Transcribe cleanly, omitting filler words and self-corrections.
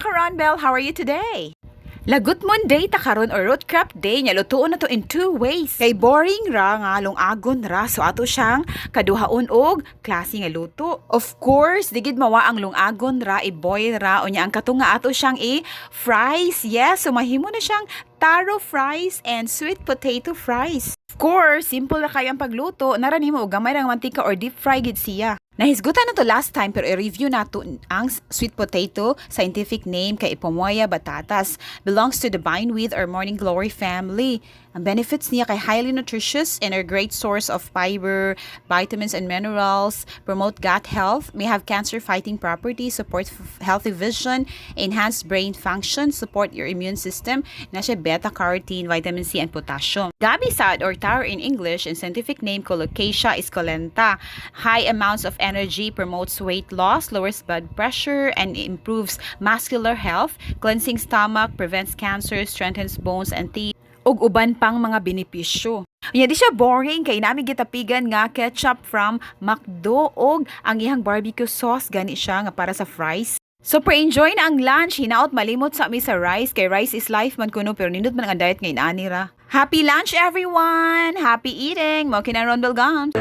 Karonbell! How are you today? Lagutmon day ta karon or root crop day nya, lutuon na to in two ways. Kay boring ra nga lungagon ra, so ato siyang kaduhaon og klase nga luto. Of course, di gid mawa ang lungagon ra, i-boil ra unya ang katunga ato siyang i-fries. Yes, so mahimo na siyang taro fries and sweet potato fries. Of course, simple ra kayo ang pagluto. Nara nimo og gamay ra nga mantika or deep fry gid siya. Nahisgutan na to last time pero i-review nato ang sweet potato. Scientific name kay Ipomoea batatas. Belongs to the bindweed or morning glory family. Ang benefits niya kay highly nutritious and a great source of fiber, vitamins and minerals, promote gut health, may have cancer fighting properties, support healthy vision, enhance brain function, support your immune system, na siya beta carotene, vitamin C and potassium. Gabi sad or taro in English and scientific name Colocasia esculenta. High amounts of energy, promotes weight loss, lowers blood pressure, and improves muscular health, cleansing stomach, prevents cancer, strengthens bones and teeth, ug uban pang mga benepisyo. Nya di siya boring kay nami gitapigan nga ketchup from McDo og ang iyang barbecue sauce gani siya nga para sa fries. Super enjoy na ang lunch, hinaot malimot sa mi sa rice kay rice is life man kuno, pero nindot man ang diet ngayon ani ra. Happy lunch, everyone! Happy eating! Mao kina Ronbel Gums!